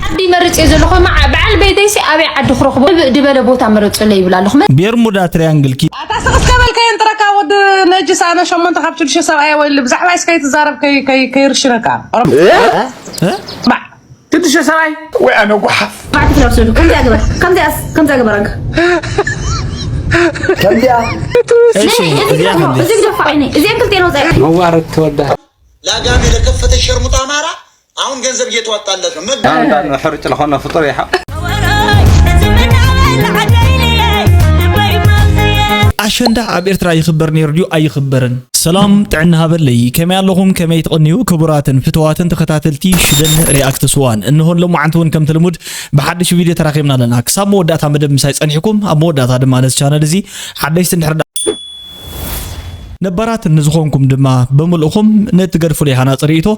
ዓዲ መርጽ እየ ዘለኹ። መዓ-፣ በዓል ቤተይሲ ኣበይ ዓዲ ክረኽቦ? ድበለ ቦታ መረጹለይ ይብል ኣለኹ። ቤርሙዳ ትሪያንግል ኪ ኣታ ስቕ እስከ በል ከየንጥረካ ወዲ ነጅስ። ኣነ ሸሞንተ ካብ ሽዱሽተ ሰብኣይ ወይ ብዛዕባ እስከ ይትዛረብ ከይ-፣ ከይ-፣ ከይርሽነካ። እ? እ? ባዕ። ሽዱሽተ ሰብኣይ ወይ ኣነ ጓሓፍ። ባዕቲ ትለብስሉ። ከምዚኣ ግበር። ከምዚኣስ-፣ ከምዚኣ ግበረካ። ከምዚኣ። እሺ፣ ናይ፣ እዚ እዚኣ ግደፎ፣ ክንዲ። እዚ ግደፎ ዓይነይ። እዚኣን ክልቴን ኣውፅኣያ። መዋረድ ተወዳ። ላጋሜ ለከፈተ ሸርሙጣ አማራ አሁን ገንዘብ እየተዋጣለት ነው። መግ- ኣንዳ ሕሩጭ ለኾነ ፍጡር ይሓ። ኣሸንዳ ኣብ ኤርትራ ይኽበር ነይሩ ድዩ ኣይኽበርን? ሰላም ጥዕና ሃበለይ፣ ከመይ ኣለኹም? ከመይ ትቕንዩ? ክቡራትን ፍትዋትን ተኸታተልቲ ሽደን ሪኣክት ስዋን፣ እንሆን ሎማዓንቲ እውን ከምቲ ልሙድ ብሓድሽ ቪድዮ ተራኺብና ኣለና። ክሳብ መወዳእታ መደብ ምሳይ ጸኒሕኩም፣ ኣብ መወዳእታ ድማ ነዚ ቻነል እዚ ሓደሽቲ እንድሕር ነባራት ንዝኾንኩም ድማ ብምልእኹም ነቲ ገድፉለይ ሃናጺ ርእይቶ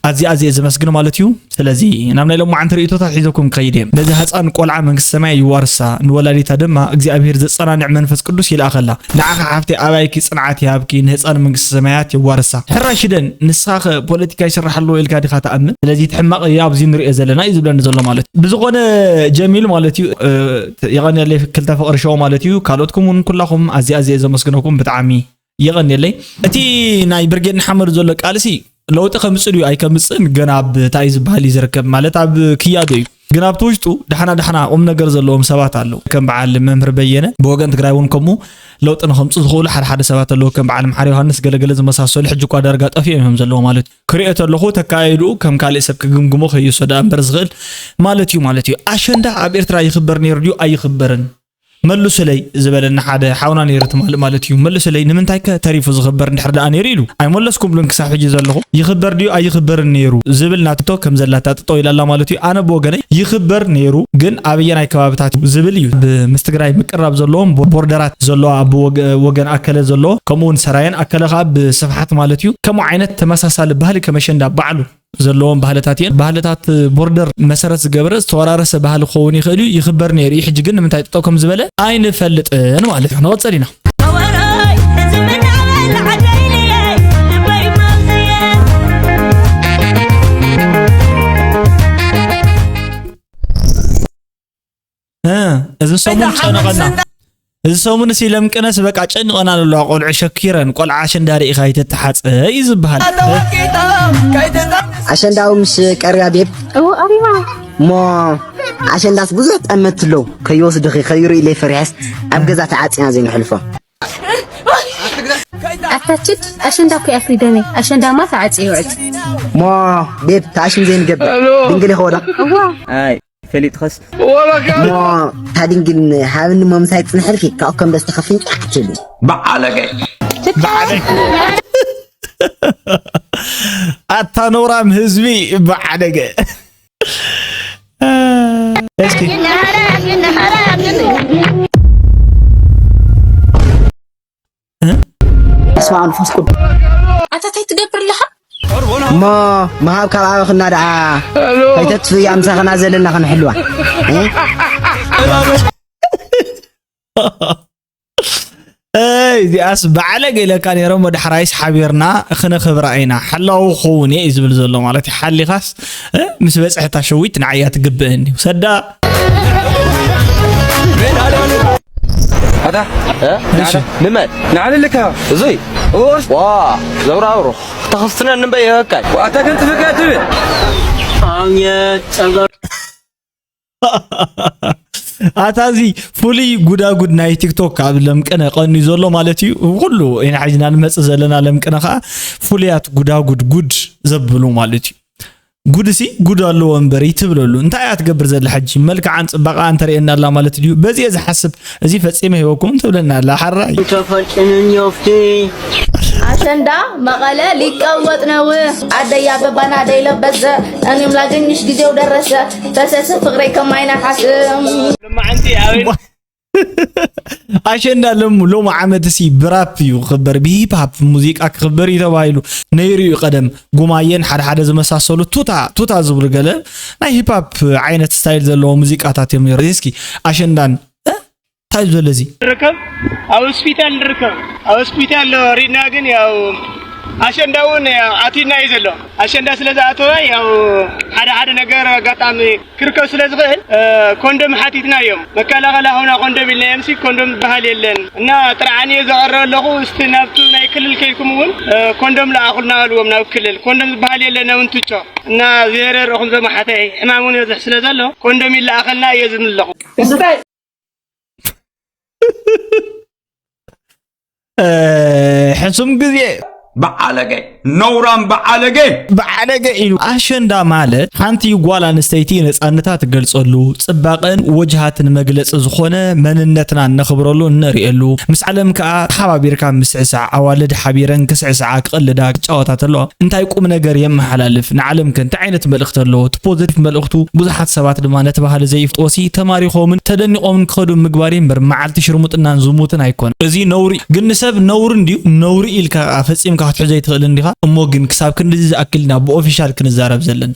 ኣዝየ ኣዝየ ዘመስግን ማለት እዩ። ስለዚ ናብ ናይ ሎማዓንቲ ርእይቶታት ሒዘኩም ክኸይድ እየ። ነዚ ህጻን ቆልዓ መንግስቲ ሰማይ ይዋርሳ፣ ንወላዲታ ድማ እግዚኣብሔር ዘጸናንዕ መንፈስ ቅዱስ ይልኣኸላ። ንዓኺ ሓፍተይ ኣባይኪ ጽንዓት ይሃብኪ፣ ንህጻን መንግስቲ ሰማያት የዋርሳ። ሕራይ ሽደን፣ ንስኻ ኸ ፖለቲካ ይስራሕ ኣለዎ ኢልካ ዲኻ ትኣምን? ስለዚ እቲ ሕማቕ እዩ ኣብዚ ንርእዮ ዘለና እዩ ዝብለኒ ዘሎ ማለት እዩ። ብዝኾነ ጀሚል ማለት እዩ፣ እ፣ የቐንየለይ ክልተ ፍቕሪ ሸው ማለት እዩ። ካልኦትኩም እውን ኩላኹም ኣዝየ ኣዝየ ዘመስግነኩም ብጣዕሚ የቐንየለይ። እቲ ናይ ብርጌድ ንሓመዱ ዘሎ ቃልሲ ለውጢ ከምጽእ ድዩ ኣይከምጽእን ገና ኣብ እንታይ ዝበሃል እዩ ዝርከብ፣ ማለት ኣብ ክያዶ እዩ። ግን ኣብቲ ውሽጡ ዳሕና ዳሕና ቁም ነገር ዘለዎም ሰባት ኣለዉ። ከም በዓል መምህር በየነ ብወገን ትግራይ እውን ከምኡ ለውጢ ንኸምፁ ዝኽእሉ ሓደ ሓደ ሰባት ኣለዉ። ከም በዓል መሓሪ ዮሃንስ ገለገለ ዝመሳሰሉ ሕጂ እኳ ዳርጋ ጠፊኦም እዮም ዘለዉ ማለት እዩ። ክሪኦ ተለኹ ተካያይድኡ ከም ካልእ ሰብ ክግምግሞ ከይወሰዶ እምበር ዝኽእል ማለት እዩ ማለት እዩ። ኣሸንዳ ኣብ ኤርትራ ይኽበር ነይሩ ድዩ ኣይኽበርን? መልሱለይ ዝበለኒ ሓደ ሓውና ነይሩ ትማሊ ማለት እዩ። መልሱለይ ንምንታይ ከ ተሪፉ ዝኽበር እንድሕር ደኣ ነይሩ ኢሉ። ኣይመለስኩምሉን ክሳብ ሕጂ ዘለኹ። ይኽበር ድዩ ኣይኽበርን ነይሩ ዝብል ናቶ ከም ዘላታ ጠጠው ኢላላ ማለት እዩ። ኣነ ብወገነይ ይኽበር ነይሩ፣ ግን ኣበየናይ ከባብታት ዝብል እዩ። ብ-፣ ምስ ትግራይ ምቅራብ ዘለዎም ቦ-፣ ቦርደራት ዘለዋ ኣብ ወገ-፣ ወገን ኣከለ ዘለዎ፣ ከምኡ እውን ሰራየን ኣከለ ከዓ ብስፍሓት ማለት እዩ። ከምኡ ዓይነት ተመሳሳሊ ባህሊ ከም ኣሸንዳ ባዕሉ ዘለዎም ባህልታት እየን። ባህልታት ቦርደር መሰረት ዝገበረ ዝተወራረሰ ባህሊ ክኸውን ይኽእል እዩ፣ ይኽበር ነይሩ እዩ። ሕጂ ግን ንምንታይ ጠጠው ከም ዝበለ ኣይንፈልጥን ማለት እዩ። ንቐጽል ኢና። እ፣ እዚ ሰሙን ጨነቐና። እዚ ሰሙን ሲ ለምቅነስ በቃ ጨንቐና ዘለዋ ቆልዑ ሸኪረን፣ ቆልዓ ኣሸንዳ ርኢኻ ኣይትተሓጸ እዩ ዝበሃል። ኣሸንዳዊ ምስ ቀርያ ቤብ እዎ፣ ኣሪባ። እሞ ኣሸንዳስ ብዙሕ ጠመት ኣለዉ። ከይወስዱኺ፣ ከይርእዩለይ ፈሪሐስ ኣብ ገዛ ተዓጺና ዘይንሕልፎ። ኣታችድ ኣሸንዳ እኮ እያ ፍሪደመይ። ኣሸንዳማ ተዓጽዩ ይውዕል። እሞ ቤብ ተኣሽም ዘይንገብር። ድንግል ኢኸ ወዶ? እዋ። ኣይ። ፈሊጥኸስ? እሞ ታዲን ግን ሃብኒ እሞ ምሳይ ጽንሕልኪ፣ ካብኡ ከም ደስ ተኸፍንጫ ክትብሊ። በዓለገ። ኣታ ነውራም ህዝቢ በዓለገ። እስኪ። እ? በስመ ኣብ መንፈስ ቅዱስ። ኣታ እንታይ ትገብር ኣለኻ? እሞ ምሃብ ካብ ኣበኽና ደኣ ከይተጥፍእያ ምሳኽና ዘለና ክንሕልዋ። እ? እይ፣ እዚኣስ ባዕለ ገለካ ነይሮም፣ ወደ ሓራይስ ሓቢርና ክነኽብራ ኢና። ሓላዊ ክኸውን እየ እዩ ዝብል ዘሎ ማለት እዩ። ሓሊኻስ፣ እ? ምስ በጽሐታ ሸዊት ንዓያ ትግብእኒ። ሰዳ። ኣታ፣ እ? እሺ። ንመን? ንዓለልካ። እዙይ? እወስ። ዋ፣ ዘውራውሮ። ተኸስትነ እንበይ ይወካይ። ዋታ ግን ትፍቀድ ትብል። ኣምየ ጸገር። ኣታ እዚ ፍሉይ ጉዳጉድ ናይ ቲክቶክ ኣብ ለምቅነ ቀንዩ ዘሎ ማለት እዩ። ኩሉ ኢና ሓዚና ንመጽእ ዘለና ለምቅነ ኸኣ ፍሉያት ጉዳጉድ ጉድ ዘብሉ ማለት እዩ። ጉድሲ ጉድ ኣለዎ እምበር ይትብለሉ። እንታይ እያ ትገብር ዘላ ሕጂ? መልክዓን ጽባቐኣን ተርእየና ኣላ ማለት ድዩ? በዚ እየ ዝሓስብ። እዚ ፈጺመ ሂበኩም ትብለና ኣላ። ሓራይ። ተፈልጥንን ዮፍቲ። ኣሸንዳ መቐለ ሊቀወጥ ነው። አደይ አበባና አደይ ለበሰ። እኔም ላገኝሽ ጊዜው ደረሰ። ፈሰስ ፍቅሬ ከማይ ነሓስ። ኣሸንዳ ሎም-፣ ሎም ዓመት ሲ ብራፕ እዩ ክኽበር፣ ብሂፕ ሃፕ ሙዚቃ ክኽበር እዩ ተባሂሉ ነይሩ እዩ። ቀደም ጉማየን ሓደ ሓደ ዝመሳሰሉ ቱታ፣ ቱታ ዝብሉ ገለ ናይ ሂፕ ሃፕ ዓይነት ስታይል ዘለዎ ሙዚቃታት እዮም ነይሩ። እስኪ ኣሸንዳን፣ እ? እንታይ እዩ ዘሎ እዚ? ንርከብ፣ ኣብ ሆስፒታል ንርከብ። ኣብ ሆስፒታል ሪድና ግን ያው ኣሸንዳ እውን ያው ኣቲና እዩ ዘሎ። ኣሸንዳ ስለ ዝኣተወ ያው ሓደ ሓደ ነገር ኣጋጣሚ ክርከብ ስለ ዝኽእል ኮንዶም ሓቲትና እዮም። መከላኸሊ ሆና ኮንዶም ኢልና እዮም ሲ ኮንዶም ዝበሃል የለን እና ጥርዓን እየ ዘቐርብ ኣለኹ። እስቲ ናብቱ ናይ ክልል ከይድኩም እውን ኮንዶም ለኣኹልና በልዎም ናብ ክልል። ኮንዶም ዝበሃል የለን ኣብ እንትጮ እና ዝየረርኹም ዘማሓተይ ሕማም እውን የብዝሕ ስለ ዘሎ ኮንዶም ይለኣኸልና እየ ዝብል ኣለኹ። ሕሱም ግዜ በዓለገ ነውራም በዓለገ በዓለገ ኢሉ ኣሸንዳ ማለት ሓንቲ ጓል ኣንስተይቲ ነፃነታ ትገልፀሉ ፅባቐን ወጅሃትን መግለፂ ዝኾነ መንነትና እነኽብረሉ እነርእየሉ ምስ ዓለም ከዓ ተሓባቢርካ ምስዕሳዕ ኣዋልድ ሓቢረን ክስዕስዓ ክቕልዳ ክጫወታ ተለዋ እንታይ ቁም ነገር የመሓላልፍ ንዓለም ከ እንታይ ዓይነት መልእኽቲ ኣለዎ እቲ ፖዘቲቭ መልእኽቱ ብዙሓት ሰባት ድማ ነቲ ባህሊ ዘይፍጥዎ ሲ ተማሪኾምን ተደኒቖምን ክኸዱ ምግባር እምበር መዓልቲ ሽርሙጥናን ዝሙትን ኣይኮነን። እዚ ነውሪ እዩ። ግን ንሰብ ነውሪ እንድዩ ነውሪ ኢልካ ፈጺምካ ክትሕዞ ኣይትኽእልን ዲኻ? እሞ ግን ክሳብ ክንድዚ ዝኣክል ኢና ብኦፊሻል ክንዛረብ ዘለና።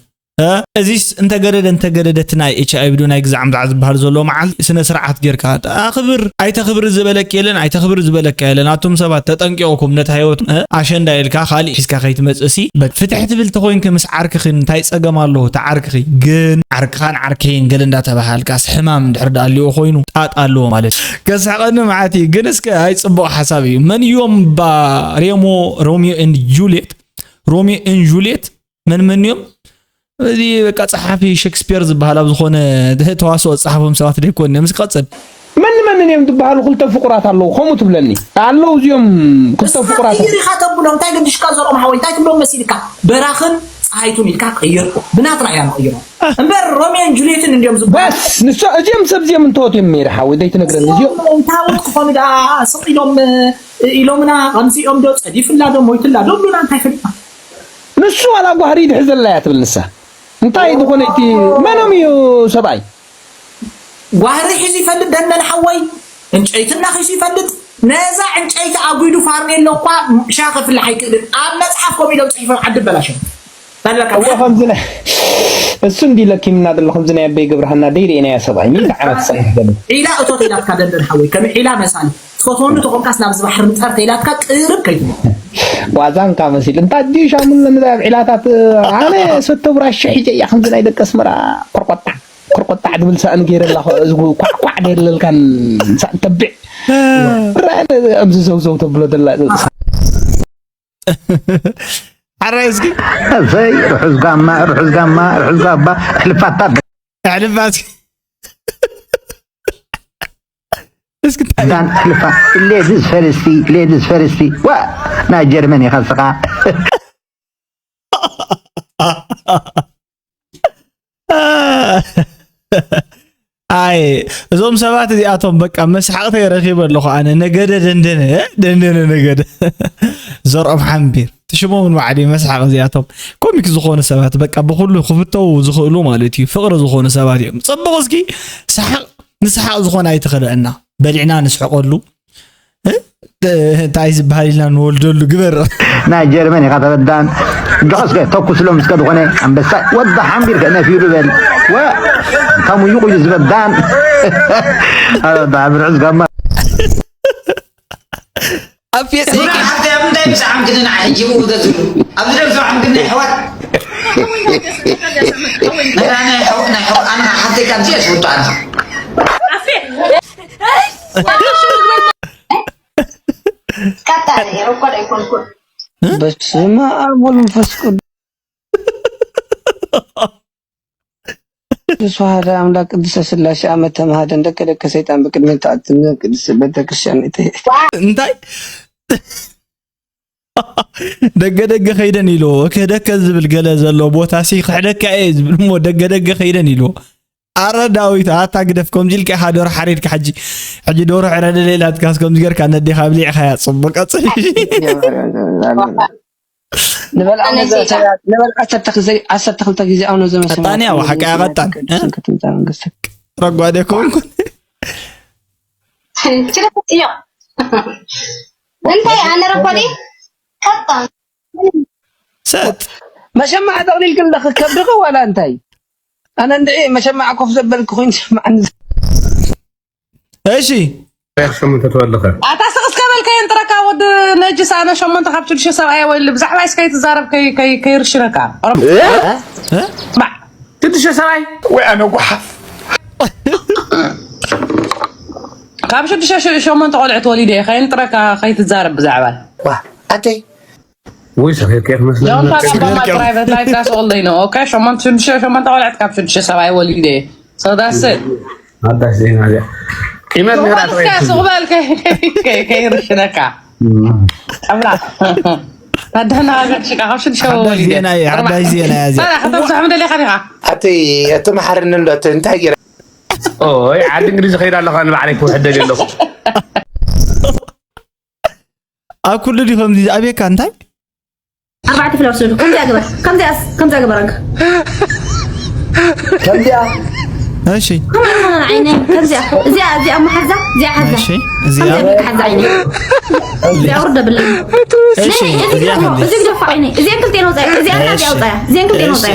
እዚስ እንተገደደ እንተገደደ እቲ ናይ ኤች ኣይ ቪ ዶ ናይ ግዛዕ ምዛዕ ዝበሃል ዘሎ መዓልቲ ስነ ስርዓት ጌርካ ኣኽብር ኣይተኽብር ዝበለክ የለን ኣይተኽብር ዝበለካ የለን ኣቱም ሰባት ተጠንቂቑኩም ነታ ህይወት ኣሸንዳ ኢልካ ካሊእ ሒዝካ ከይትመፅእ ሲ ፍትሒ ትብል ተኾይንኪ ምስ ዓርክኺ እንታይ ፀገም ኣለዎ ተዓርክኺ ግን ዓርክኻን ዓርከይን ገለ እንዳተባሃልካስ ሕማም እንድሕር ዳኣልዎ ኮይኑ ጣጣ ኣለዎ ማለት እዩ ከስሕቐኒ መዓት እዩ ግን እስከ ኣይ ፅቡቕ ሓሳብ እዩ መን እዮም ባ ሬሞ ሮሚዮ ኤንድ ጁልየት ሮሚዮ ኤንድ ጁልየት መን መን እዮም እዚ በቃ ጸሓፊ ሸክስፒር ዝበሃል ኣብ ዝኾነ ተዋስኦ ዝጸሓፎም ሰባት ደይኮን እዮም። እስኪ ቀጽል። መን መንን እዮም ዝበሃሉ ክልተ ፍቁራት ኣለዉ ከምኡ ትብለኒ ኣለዉ እዚኦም ክልተ ፍቁራት ኣለዉ። ኢኻ ተብሎም እንታይ ገድሽካ ዘርኦም ሓወይ እንታይ ትብሎም መሲልካ በራኽን ፀሃይቱን ኢልካ ቀይር ብናትና ኢና ንቐይሮ እምበር ሮሚዮን ጁልየትን እንዲዮም ዝበሃሉ በስ ንሶ እዚኦም ሰብ እዚኦም እንተወት እዮም ነይረ ሓወይ ዘይትነግረኒ እዚኦም እንታወት ክኾኑ ደኣ ስቕ ኢሎም ኢሎምና ከምዚኦም ዶ ጸዲፍላ ዶ ሞይትላ ዶ ብሉና እንታይ ፈልጥና ንሱ ዋላ ጓህሪ ድሕዘላ እያ ትብል ንሳ። እንታይ ዝኾነ እቲ መኖም እዩ ሰብኣይ? ጓህሪ ሒዙ ይፈልጥ ደንደን ሓወይ ዕንጨይቲ እናኺሱ ይፈልጥ ነዛ ዕንጨይቲ ኣጒዱ ፋርኔሎ እኳ ሻ ከፍልሕ ኣይክእልን ኣብ መፅሓፍ ከምኡ ኢሎም ፅሒፎም ዓዲ በላሸው በለካ እወ ከምዚ ናይ እሱ እንዲ ለኪምና ዘሎ ከምዚ ናይ ኣበይ ገብረሃና ደይ ርኤናያ ሰብኣይ ሚእቲ ዓመት ዝፀንሕ ዘሎ ዒላ እቶት ኢላትካ ደንደን ሓወይ ከም ዒላ መሳሊ ትፈትወኒ ተኾንካስ ናብዚ ባሕሪ ምፃር ተኢላትካ ቅርብ ከይትብል ዋዛንካ መሲሉ እንታይ ድዩ ሻሙን ነዛ ኣብ ዒላታት ኣነ ሰተቡራ ሽሕ ሒጀ እያ ከምዚ ናይ ደቂ ኣስመራ ቆርቆጣዕ ቆርቆጣዕ ድብል ሳእን ገይረ ኣለኹ እዚ ኳዕኳዕ ደየለልካን ሳእን ተብዕ ራእነ ኣብዚ ዘውዘው ተብሎ ደላ ሓራይ እስኪ እሰይ ርሑስ ጋማ ርሑስ ጋማ ርሑስ ጋባ ኣሕልፋታ ኣሕልፋ እስኪ እስኪ እንታይ ዳን ኣሕልፋ ሌድስ ፈርስቲ ሌድስ ፈርስቲ ዋ ናይ ጀርመን ኢኻ ስኻ ኣይ እዞም ሰባት እዚኣቶም በቃ መስሓቕተይ ረኺበ ኣለኹ ኣነ ነገደ ደንደነ ደንደነ ነገደ ዘርኦም ሓምቢር ትሽሞም ንባዕዲ መስሓቕ እዚኣቶም ኮሚክ ዝኾኑ ሰባት በቃ ብኩሉ ክፍተው ዝኽእሉ ማለት እዩ ፍቕሪ ዝኾኑ ሰባት እዮም ፅቡቕ እስኪ ሰሓቕ ንሰሓቕ ዝኾነ ኣይትኸልአና በሊዕና ንስሕቐሉ እንታይ ዝበሃል ኢልና ንወልደሉ ግበር ናይ ጀርመን ኢኻ ተበዳን ጆስከ ተኩስሎም እስከ ዝኾነ ኣንበሳ ወዲ ሓምቢር ከእነፊሉ በል ወ ከም ይቑዩ ዝበዳን ኣበዳ ብርዕዝ ጋማ ኣፌፀ ሓፍተይ ኣብ ምንታይ ምሳዓም ግድና ሕጂ ብኡ ዘዝብሉ ኣብዚ ደም ሰብዓም ግድና ይሕዋት ናይ ሓፍተይ ካብ ዚኣ ዝውጡ ኣንኻ በስመ ኣብ ወመንፈስ ቅዱስ ወሓደ ኣምላክ ቅድስተ ስላሴ ኣመ ተማሃደን ደቀ ደቀ ሰይጣን ብቅድሜ ተኣትነ ቅድስት ቤተክርስትያን እተ እንታይ ደገ ደገ ከይደን ኢልዎ ክህደከ ዝብል ገለ ዘሎ ቦታ ሲ ክሕደካ እየ ዝብል እሞ ደገ ደገ ከይደን ኢልዎ ኣረ ዳዊት ኣታ ግደፍ ከምዚ ኢልካ ኢኻ ዶሮ ሓሪድካ ሕጂ ሕጂ ዶሮ ሕረደለይ ኢላትካስ ከምዚ ጌርካ ነዴኻ ኣብሊዕኻያ ጽቡቅ ቀጽል ንበል ዓሰርተ ክልተ ግዜ ኣውነ ዘመሰ ቀጣን ያው ሓቂ ቀጣን ረጓደ ኮንኩ እንታይ ኣነ ረጓደ ቀጣን ሰጥ መሸማዕ ጠቕሊልክን ለኽከብድኸ ዋላ እንታይ ኣነ እንድዒ መሸማዕ ኮፍ ዘበልክ ኮይኑ ሰማዕኒ እሺ ሸሙንተ ተወልኸ ኣታ ስቕ እስከ በልካ የንጥረካ ነጅስ ኣነ ሸሞንተ ካብ ሽዱሽተ ሰብኣይ ወሊ ብዛዕባ እስከ ይትዛረብ ከይ- ከይ- ከይርሽነካ። ኦሮሞ- እ? እ? ባዕ። ሽዱሽተ ሰብኣይ? ወይ ኣነ ጓሓፍ። ካብ ሽዱሽተ ሸ- ሸሞንተ ቆልዑት ወሊደ እየ። ከይንጥረካ ከይትዛረብ ብዛዕባ። ዋ፣ ኣተይ። ወይ ሰኺርካ ኢኻ መስለኒ። ጆን ፓ ጋባማ ፕራይቨት ላይፍ ዳስ ኦል ደይ ኖ። ኦኬ፣ ሸሞንተ ሽዱሽተ ሸሞንተ ቆልዑት ካብ ሽዱሽተ ሰብኣይ ወሊደ እየ። So that's it። ሓዳሽ ዜና እዚኣ። ቂመት ምህራት ሱቕ በል እስከ፣ ሱቕ በል ከይ- ከይ- ከይ- ከይርሽነካ። እም። ጠብላ። ኣዳና ሃገር ሽቃ ካብ ሽዱሽተ ሓዳሽ ወሊደ። ዜና እየ፣ ሓዳሽ ዜና እያ እዚኣ። ሰላ፣ ከተብዝሖም ደሊኻ ዲኻ? ኣቲ፣ ኣቲ መሓርኒ እንዶ፣ ኣቲ እንታይ ገይረ? ኦይ፣ ዓዲ እንግሊዝ ኸይዳ ኣለኻ፣ ንባዕለይ ክውሕድ ደልየ ኣለኹ። ኣብ ኩሉ ድዩ ከምዚ ዝኣብየካ እንታይ? ኣርባዕተ ፍላወር ስእሉ። ከምዚኣ ግበር። ከምዚኣስ፣ ከምዚኣ ግበር ኣንካ። ከምዚኣ። እሺ። ከማን፣ ከማን፣ ዓይነይ። ከምዚኣ። እዚኣ፣ እዚኣ መሓዛ፣ እዚኣ ሓዛ። እሺ። እዚኣ። ከምዚኣ ብልካ ሓዛ ዓይነይ። እዚኣ ውርደ ብለኒ። እሺ። ነይ፣ እዚ እዚኣ ግደፎ፣ ከምዚ። እዚ ግደፎ ዓይነይ። እዚኣን ክልቴን ኣውፃያ። እዚኣ እዚኣ እሺ። ኣውፃያ። እዚኣን ክልቴን እሺ። ኣውፃያ።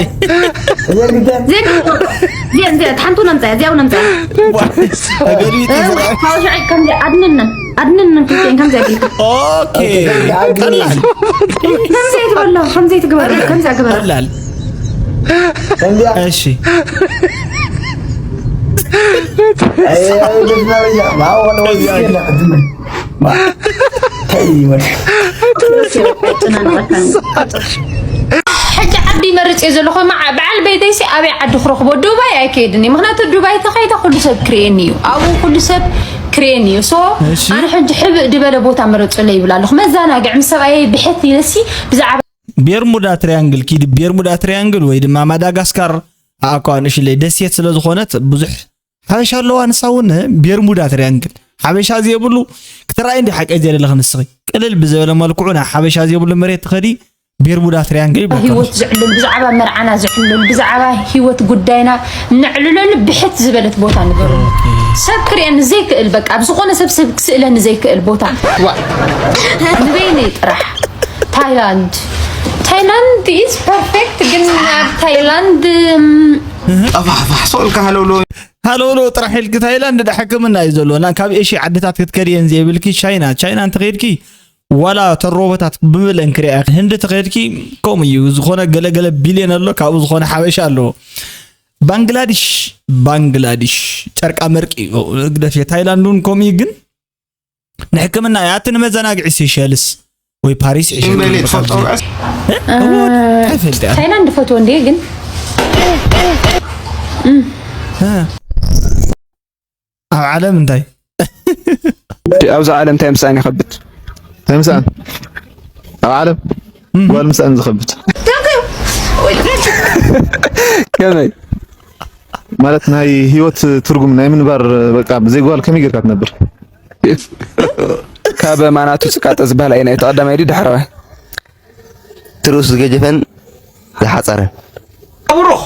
እዚኣን ክልቴን። እዚኣን፣ እዚኣን፣ እዚኣን፣ እዚኣ፣ ሓንቱ ነምፃያ፣ እዚኣ ነምፃያ። ተገልቢጡ እ፣ ዝረአ። ሓወሻይ ከምዚ ኣድንነ። ኣድንን ምን ክልቴን ከምዚ ኣቢልካ። ኦኬ። ኦኬ፣ ከምዚ ቀላል። ከምዚ ኣይትበሎ፣ ከምዚ ኣይትግበረሉ፣ ከምዚ ኣግበረሉ። ቀላል። ከምዚኣ። እሺ። ኣይ፣ ኣይ፣ ደስ እናበለኛ። ማ፣ ወላ፣ ወላ፣ ወላ፣ ወላ፣ ማ፣ ተይ፣ ወላ። ሕጂ ዓዲ ይመርጽ እየ ዘለኹ። መዓ-፣ በዓል ቤተይሲ ኣበይ ዓዲ ክረኽቦ? ዱባይ ኣይከይድን እየ። ምኽንያቱ ዱባይ ተኸይደ ኩሉ ሰብ ክርእየኒ እዩ። ኣብኡ ኩሉ ሰብ ክርእየኒ እዩ። So፣ እሺ። ኣነ ሕጂ ሕብእ ዝበለ ቦታ ምረጹለይ ይብል ኣለኹ። መዘናግዒ ምስ ሰብኣየይ ብሕት ኢለሲ ብዛዕባ ቤርሙዳ ትሪያንግል ኪዲ። ቤርሙዳ ትሪያንግል ወይ ድማ ማዳጋስካር፣ ኣኳ ንእሽለይ ደሴት ስለ ዝኾነት ብዙሕ ሓበሻ ኣለዋ። ንሳ እውን ቤርሙዳ ትሪያንግል። ሓበሻ ዘይብሉ ክትረኣይ እንዲ ሓቀይ ዘደለኺ ንስኺ። ቅልል ብዝበለ መልክዑ ናብ ሓበሻ ዘይብሉ መሬት ትኸዲ፣ ቤርሙዳ ትሪያንግል ይብለካ። ህይወት ዝዕልል፣ ብዛዕባ መርዓና ዝዕልል፣ ብዛዕባ ህይወት ጉዳይና ነዕልለሉ ብሕት ዝበለት ቦታ ንገሩ። ኦኬ። ሰብ ክርእየኒ ዘይክእል፣ በቃ፣ ኣብ ዝኾነ ሰብ፣ ሰብ ክስእለኒ ዘይክእል ቦታ። ዋ። ንበይነይ ጥራሕ። ታይላንድ። ታይላንድ is perfect፣ ግን ኣብ ታይላንድ፣ እም፣ ጠፋሕፋሕ፣ ሶልካ ሃለውሎ። ሃለውሎ ጥራሕ ኢልኪ፣ ታይላንድ ዳ ሕክምና እዩ ዘሎ። እና ካብ ኤሽያ ዓድታት ክትከድየን ዘይብልኪ ቻይና። ቻይና እንተኸይድኪ፣ ዋላ ተሮቦታት ብምልእን ክሪኣ። ህንዲ ተኸይድኪ፣ ከምኡ እዩ። ዝኾነ ገለገለ ቢልዮን ኣሎ፣ ካብኡ ዝኾነ ሓበሻ ኣለዎ። ባንግላዲሽ፣ ባንግላዲሽ፣ ጨርቃ መርቂ፣ ግደፍ። ታይላንድ እውን ከምኡ እዩ፣ ግን ንሕክምና እያ። እቲ ንመዘናግዒ ሴሸልስ ወይ ፓሪስ ዒስራ ኢሜይል ትፈልጦ? እ? እዎ፣ እንታይ ፈልጥ እያ? ታይላንድ ፈትዎ እንዴ ግን? እ። ኣብ ዓለም እንታይ? ኣብዚ ዓለም እንታይ ምስኣን ይኸብድ? እንታይ ምስኣን? ኣብ ዓለም እም። ጓል ምስኣን ዝኸብድ። ከመይ? ማለት ናይ ህይወት ትርጉም ናይ ምንባር በቃ ብዘይ ጓል ከመይ ጌርካ ትነብር? ካብ ማናቱ ጽቃጠ ዝበሃል ኣየናይ እዩ? እቲ ቀዳማይ ድዩ ዳሕረዋይ? ትርኡስ ዝገጀፈን ዝሓጸረን። ብሩኽ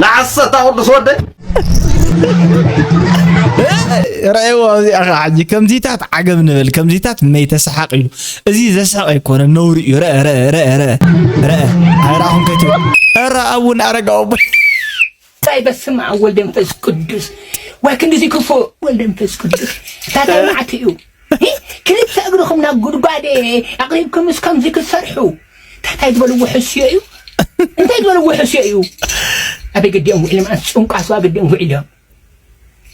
ንዓሰርተ ቅዱስ ወደይ። ረኣይዎ ኣብዚኣ ኸዓ ሕጂ ከምዚታት ዓገብ ንበል፣ ከምዚታት መይ ተሰሓቕ ኢሉ። እዚ ዘስሕቕ ኣይኮነን፣ ነውሪ እዩ። ረአ፣ ረአ፣ ረአ፣ ረአ፣ ረአ። ኣይረኣኹም ከይትብል። ኧረ ኣቡነ ኣረጋዊ ኣቦይ። እንታይ በስመ ኣብ ወልድ መንፈስ ቅዱስ። ወይ ክንድዚ ክፉእ ወልድ መንፈስ ቅዱስ። እንታይ መዓት እዩ? እ? ክልተ እግርኹም ናብ ጉድጓድ ኣቕሪብኩም እስከምዚ ክትሰርሑ። እንታይ ዝበልዎ ሕስዮ እዩ? እንታይ ዝበልዎ ሕስዮ እዩ? ኣበይ ገዲኦም ውዒሎም? ኣንስ ጭንቋስ ኣብ ገዲኦም ውዒሎም።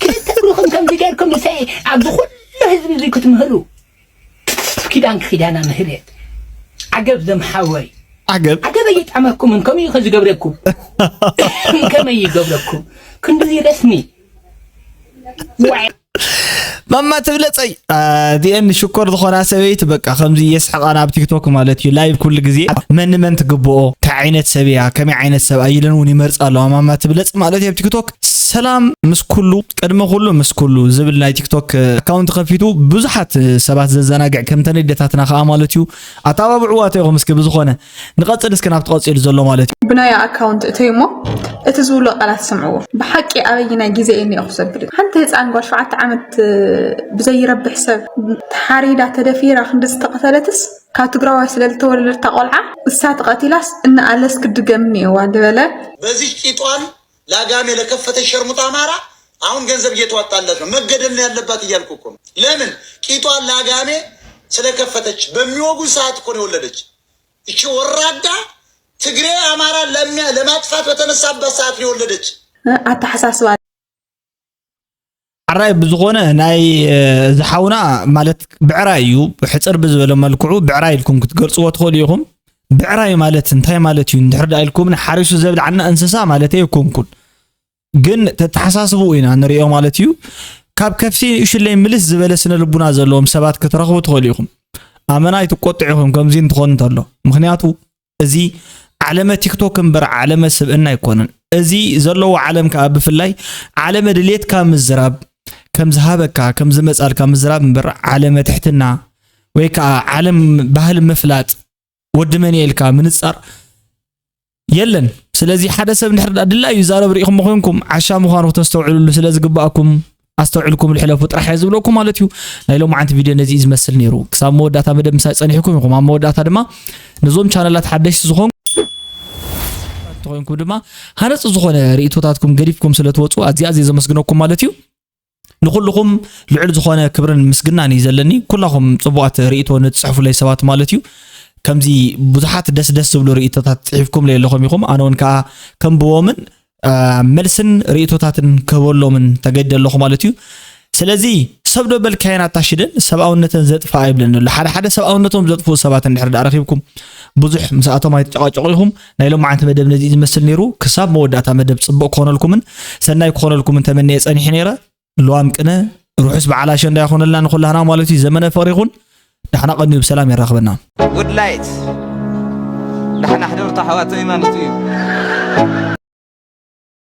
ክልተ እግርኹም ከምዚ ጌርኩም ንሰ-፣ ኣብዚ ኩሉ ህዝቢ እዚ ክትምህሉ። ኪዳን ኪዳና ምህረት። ዓገብ ዘምሓወይ። ዓገብ። ዓገብ ኣይጣመኩምን፣ ከመይ እዩ ዝገብረኩም? ከመይ ይገብረኩም? ክንድዚ ረስኒ። ዋይ። ማማ ትብለጸይ፣ አ፣ ዲኤን ሽኮር ዝኾና ሰበይቲ በቃ ከምዚ የስሕቓና ኣብ ቲክቶክ ማለት እዩ። ላይቭ ኩሉ ግዜ መን መን ትግብኦ፣ እንታይ ዓይነት ሰብ እያ፣ ከመይ ዓይነት ሰብ ኢለን እውን ይመርጻ ኣለዋ። ማማ ትብለጽ ማለት እዩ ኣብ ቲክቶክ። ሰላም ምስ ኩሉ፣ ቅድሚ ኩሉ ምስ ኩሉ ዝብል ናይ ቲክቶክ ኣካውንት ከፊቱ ብዙሓት ሰባት ዘዘናግዕ ከምተን ኣዴታትና ከኣ ማለት እዩ። ኣተባብዕዋ ተይኹም እስኪ ብዝኾነ ንቐጽል እስኪ ናብቲ ቀጺሉ ዘሎ ማለት እዩ። ብናይ ኣካውንት እተይ እሞ እቲ ዝብሎ ቃላት ስምዕዎ። ብሓቂ ኣበይናይ ግዜ እየ እኒኦኹ ዘብል። ሓንቲ ህፃን ጓል ሸውዓተ ዓመት ብዘይረብሕ ሰብ ተሓሪዳ ተደፊራ ክንዲ ዝተቐተለትስ ካብ ትግራዋይ ስለ ዝተወለደት እታ ቆልዓ እሳ ተቐቲላስ እነኣለስ ክትድገም እኒኦዋ ዝበለ። በዚህ ቂጧን ላጋሜ ለከፈተ ሸርሙጣ አማራ አሁን ገንዘብ እየተዋጣለት ነው። መገደል ነው ያለባት እያልኩ እኮ ነው። ለምን ቂጧን ላጋሜ ስለከፈተች በሚወጉ ሰዓት እኮ ነው የወለደች። እቺ ወራዳ ትግሬ አማራ ለሚያ ለማጥፋት በተነሳበት ሰዓት ነው የወለደች። ኣተሓሳስባ ዓራይ ብዝኾነ ናይ ዝሓውና ማለት ብዕራይ እዩ። ሕፅር ብዝበለ መልክዑ ብዕራይ ኢልኩም ክትገልፅዎ ትኽእሉ ኢኹም። ብዕራይ ማለት እንታይ ማለት እዩ እንድሕር ዳ ኢልኩም ንሓሪሱ ዘብልዓና እንስሳ ማለት ኣይኮንኩን፣ ግን ተተሓሳስብኡ ኢና ንሪኦ ማለት እዩ። ካብ ከፍቲ ንእሽለይ ምልስ ዝበለ ስነ ልቡና ዘለዎም ሰባት ክትረኽቡ ትኽእሉ ኢኹም። ኣመና ኣይትቆጥዑ ኢኹም ከምዚ እንትኾን እንተሎ፣ ምክንያቱ እዚ ዓለመ ቲክቶክ እምበር ዓለመ ስብእና ኣይኮነን። እዚ ዘለዎ ዓለም ከዓ ብፍላይ ዓለመ ድሌትካ ምዝራብ፣ ከም ዝሃበካ ከም ዝመፃልካ ምዝራብ እምበር ዓለመ ትሕትና ወይ ከዓ ዓለም ባህሊ ምፍላጥ ወዲ መን ኢልካ ምንፃር የለን። ስለዚ ሓደ ሰብ እንድሕር ድላዩ ይዛረብ ርኢኹም ኮይንኩም ዓሻ ምዃኑ ክተስተውዕልሉ ስለ ዝግባኣኩም ኣስተውዕልኩም ልሕለፉ ጥራሕ እየ ዝብለኩም ማለት እዩ። ናይ ሎማዓንቲ ቪድዮ ነዚ እዩ ዝመስል ነይሩ። ክሳብ መወዳእታ መደብ ምሳይ ፀኒሕኩም ኢኹም። ኣብ መወዳእታ ድማ ነዞም ቻነላት ሓደሽቲ ዝኾን ተኾይንኩም ድማ ሃነፂ ዝኾነ ርእቶታትኩም ገዲፍኩም ስለ ትወፁ ኣዝያ ኣዝየ ዘመስግነኩም ማለት እዩ። ንኩልኹም ልዑል ዝኾነ ክብርን ምስግናን እዩ ዘለኒ። ኩላኹም ፅቡቓት ርእቶ ንትፅሕፉለይ ሰባት ማለት እዩ። ከምዚ ብዙሓት ደስ ደስ ዝብሉ ርእቶታት ፅሒፍኩም ኣለኹም ኢኹም። ኣነ እውን ከዓ ከንብቦምን መልስን ርእቶታትን ክህበሎምን ተገዲደ ኣለኹ ማለት እዩ። ስለዚ ሰብ ዶ በልካየን ኣታሽደን ሰብኣውነተን ዘጥፍኣ ይብለኒ ኣሎ። ሓደ ሓደ ሰብኣውነቶም ዘጥፍኡ ሰባት እንድሕር ዳ ረኺብኩም ብዙሕ ምስኣቶም ኣይትጨቃጨቁ ኢኹም። ናይ ሎማዓንቲ መደብ ነዚ ዝመስል ነይሩ። ክሳብ መወዳእታ መደብ ፅቡቅ ክኾነልኩምን ሰናይ ክኾነልኩምን ተመንየ ፀኒሐ ነይረ። ልዋም ቅነ ርሑስ በዓል ኣሸንዳ ይኾነልና ንኹላህና ማለት እዩ። ዘመነ ፍቅሪ ይኹን። ዳሕና ቀንዩ ብሰላም የራኽበና። ጉድ ላይት ዳሕና ሕደሩ ኣሕዋተይ ማለት እዩ።